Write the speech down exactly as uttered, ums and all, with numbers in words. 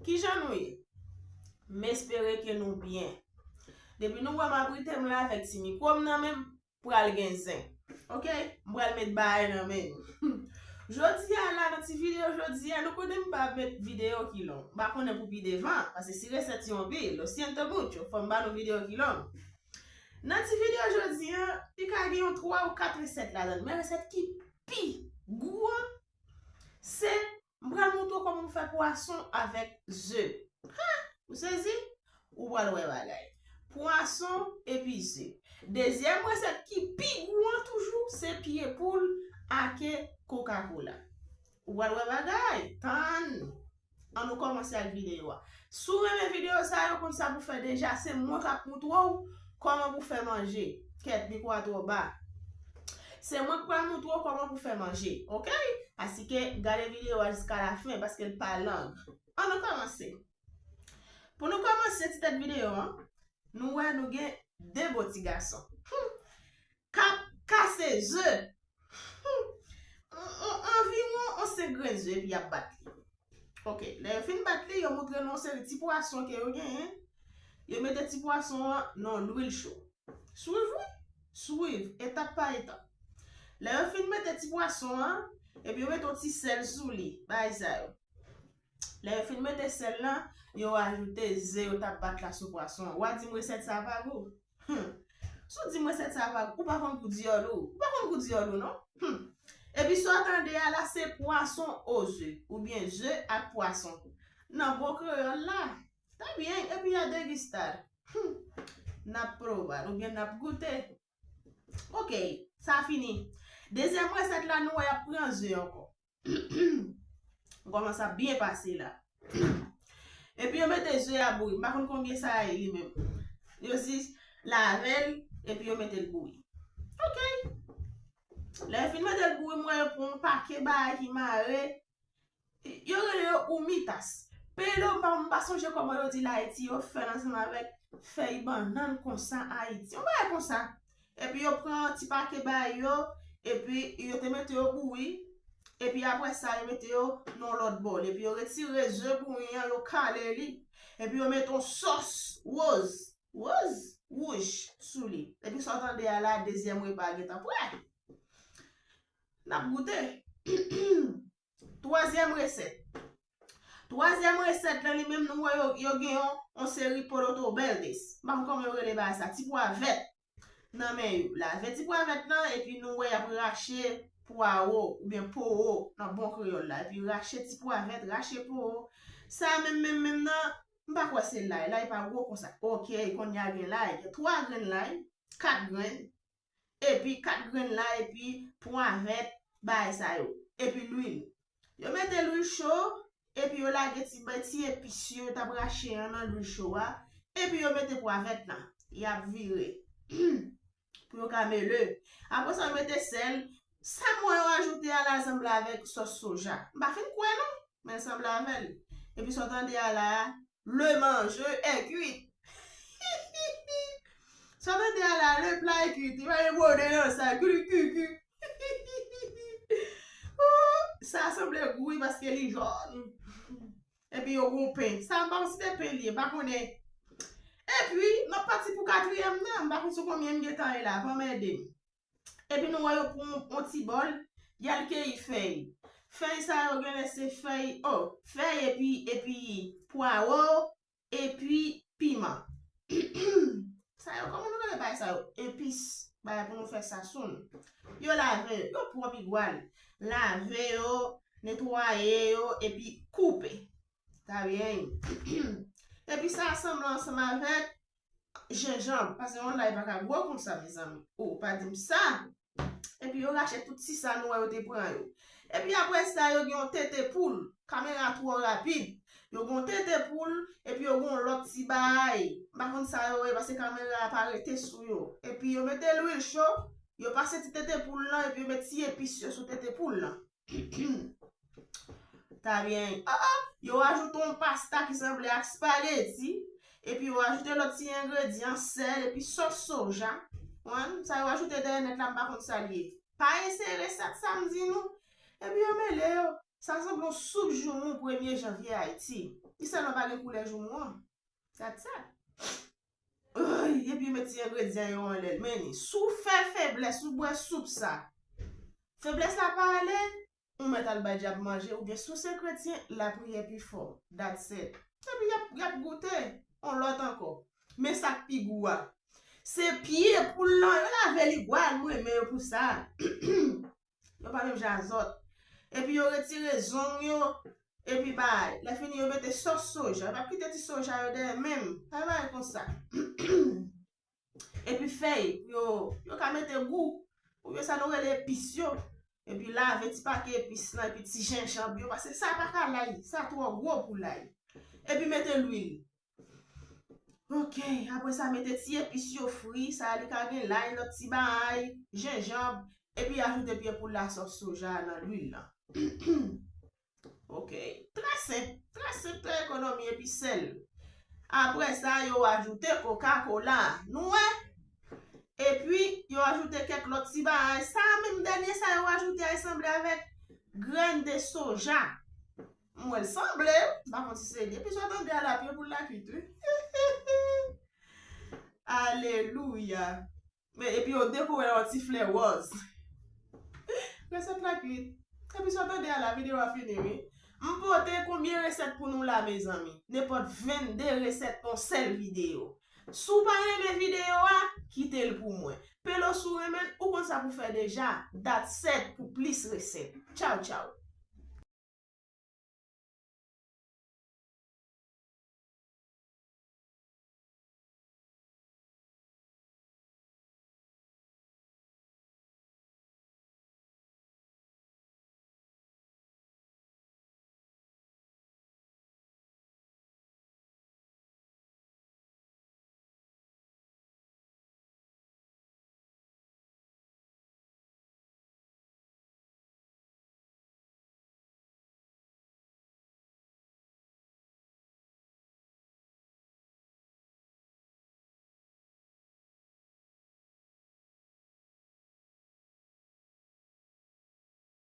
Kijan nou ye? M espere ke nou byen. Depi nou wè m abrite m la avèk ti mikwo m nan men m, pral gen zen. Oke? M pral met bagay nan men nou. Jodi a la, nan ti videyo jodi a, nou konnen m pa met videyo ki long. M pa konnen pou pi devan, paske si resèt yo anpil, lo siento mucho, fò m ba nou videyo ki long. Nan ti videyo jodi a, li ka gen yon twa ou kat resèt ladan l. Men resèt ki pi gou an, se m pral montre w kòman pou fè pwason avèk ze. Ha! Ou sezi? Ou pral wè bagay. Pwason epi ze. Dezyèm resèt ki pi gou an toujou, se pye poul ake Coca-Cola. Ou pral wè bagay. Tann! An nou kòmanse ak videyo a. Si w renmen videyo sa yo, konn sa pou fè deja, se mwen k ap montre w kòman pou fè manje. Kèt, mikwo a twò ba. Se mwen k pral montre w kòman pou fè manje, oke? Asike, gade videyo a jiska lafen, paske l pa long. An nou kòmanse. Pou nou kòmanse ti tèt videyo an, nou wè nou gen de bo ti gason. Hmm. K ap kase ze. Hmm. An-, an-, anviwon on senk grenn ze, epi y ap bat li. Oke, lè yo fin bat li, yo montre nou yon seri ti pwason ke yo genyen. Yo mete ti pwason an nan lwil cho. Swiv, wi. Swiv, etap pa etap. Lè yo fin mete ti pwason an, epi yo mete yon ti sèl sou li, bagay sa yo. Lè yo fin mete sèl lan, yo ajoute ze yo t ap bat la sou pwason an. W a di m resèt sa pa gou? Hmm. Si w di m resèt sa pa gou, ou pa konn gou dyòl ou. Ou pa konn gou dyòl ou, non? Hmm. Epi sa w tande a la, se pwason o ze, oubyen ze ak pwason. Nan bon kreyòl la, ta byen, epi a degistad. Hmm. N ap pwova l, oubyen n ap goute. Oke, sa fini. Dezyèm resèt la, nou wè y ap pran ze ankò. M kòmanse ap byen pase la. Epi yo mete ze a bouyi. M pa konn konbyen sa ye li menm. Yo jis lave l, epi yo mete l bouyi. Oke. Lè yo fin mete l bouyi, m wè yo pran yon pake bagay ki mare. Yo rele yo humitas. Peyi do m pa, m pa sonje kòman yo di l Ayiti, yo fè l ansanm avèk fèy bannann konsa Ayiti. Yon bagay konsa. Epi yo pran ti pake bay yo, epi yo te mete yo bouyi, epi apre sa, yo mete yo nan lòt bòl. Epi yo retire ze bouyi an, yo kale li. Epi yo mete yon sòs woz, woz, wouj sou li. Epi sa w tande a la, dezyèm repa a gentan prè. N ap goute. Twazyèm resèt. Twazyèm resèt la, li menm, nou wè yo, yo gen yon, yon seri poroto verdes. M pa konn kòman yo rele bagay sa, ti pwa vèt nan men yo. Lave ti pwa vèt lan, epi nou wè y ap rache pwawo, oubyen powo, nan bon kreyòl la. Epi rache ti pwa vèt, rache powo. Sa menm, menm, menm nan, m pa kwè se lay. Lay pa gwo konsa. Oke, kounye a gen lay. Gen twa grenn lay, kat grenn. Epi kat grenn lay, epi pwa vèt, bagay sa yo. Epi lwil. Yo mete lwil cho, epi yo lage ti, ti epis yo t ap rache an nan lwil cho a, epi yo mete pwa vèt lan. Y ap vire. Pou yo ka mele. Apre sa, yo mete sèl. Sa m wè yo ajoute a la sanble avèk sòs soja. M pa fin kwè non, men l sanble avè l. Epi sa w tande a la, le manje est cuit. Sa w tande a la, le plat est cuit. Li pa gen bwode nan sa, kikikiki. Ooh, sa sanble gou wi, paske li jòn. Epi yo gon pen. Sa m pa konn si se pen li ye, m pa konnen. Epi, n ap pati pou katriyèm nan. M pa konn sou konbyen m gentan ye la, pa m ede m. Epi nou wè yo pran yon, yon ti bòl, y al keyi fèy. Fèy sa yo genlè se fèy, oh, fèy epi, epi pwawo, epi piman. Sa yo, kòman nou rele bagay sa yo? Epis, bagay pou nou fè sasoun. Yo lave yo, yo pwòp igwal. Lave yo, netwaye yo, epi koupe. Ta byen. Epi sa sanble ansanm avèk jenjanm, paske yon lay pa ka gwo konsa, mezanmi. O, pa di m sa. Epi yo rache tout ti sa nou wè yo te pran yo. Epi apre sa, yo gen yon tete poul. Kamera twò rapid. Yo gen yon tete poul, epi yo gen yon lòt ti bagay. M pa konn sa yo ye, paske kamera a pa rete sou yo. Epi yo mete lwil cho, yo pase ti tete poul lan, epi yo met ti epis yo sou tete poul lan. Ta byen. Ah, ah. Yo ajoute yon pasta ki sanble ak spageti. Epi yo ajoute lòt ti engredyan, sèl, epi sòs soja. Konprann? Sa yo ajoute dèyè nèt la, m pa konn sa l ye. Pa eseye resèt sa m di nou. Epi yo mele yo. Sa sanble yon soup joumou premye janvye Ayiti. Li sèlman pa gen koulè joumou an. That's it. Ay, epi yo met ti engredyan yo anlè l. Men ni, si w fè feblès, ou bwè soup sa, feblès la pa ale, ou mèt al bay dyab manje, oubyen si w se kretyen, lapriyè pi fò. That's it. Epi y ap, y ap goute on lòt ankò. Men sa k pi gou a. Se pye poul lan, yo lave li gwal, m renmen yo pou sa. Yo pa menm jan a zòt. Epi yo retire zong yo, epi bay. Lè fini yo mete sòs soja. Yo pa kite ti soja yo dèyè menm. Pa bay konsa. Epi fèy, yo, yo ka mete gou. Oubyen sa nou rele epis yo. Epi lave ti pake epis lan, epi ti jenjanm yo, paske sa pa ka lay. Sa twò gwo pou lay. Epi mete lwil. Ok, apre sa, mete ti epis yo fri, sa li ka gen lay, lòt ti bagay, jenjanm, epi ajoute pye poul la, sòs soja a nan lwil lan. Ok, trè senp, trè senp, trè ekonomi, epi sèl. Apre sa, yo ajoute Coca-Cola, nou wè? Epi, yo ajoute kèk lòt ti bagay. Sa menm dènye sa yo ajoute a, sanble avèk grenn de soja. M wè l sanble, m pa konn si se li. Epi sa w tande a la, pye poul la kwit, wi. Alelouya. Men, epi yo dekore l yon ti flè wòz. Resèt la kwit. Epi sa w tande a la, videyo a fini, wi. M pote konbyen resèt pou nou la, mezanmi? Nenpòt vennde resèt nan sèl videyo. Si w pa renmen videyo a, kite l pou mwen. Pelo, si w renmen l, ou konn sa pou fè deja. That's it pou plis resèt. Tchaw, tchaw.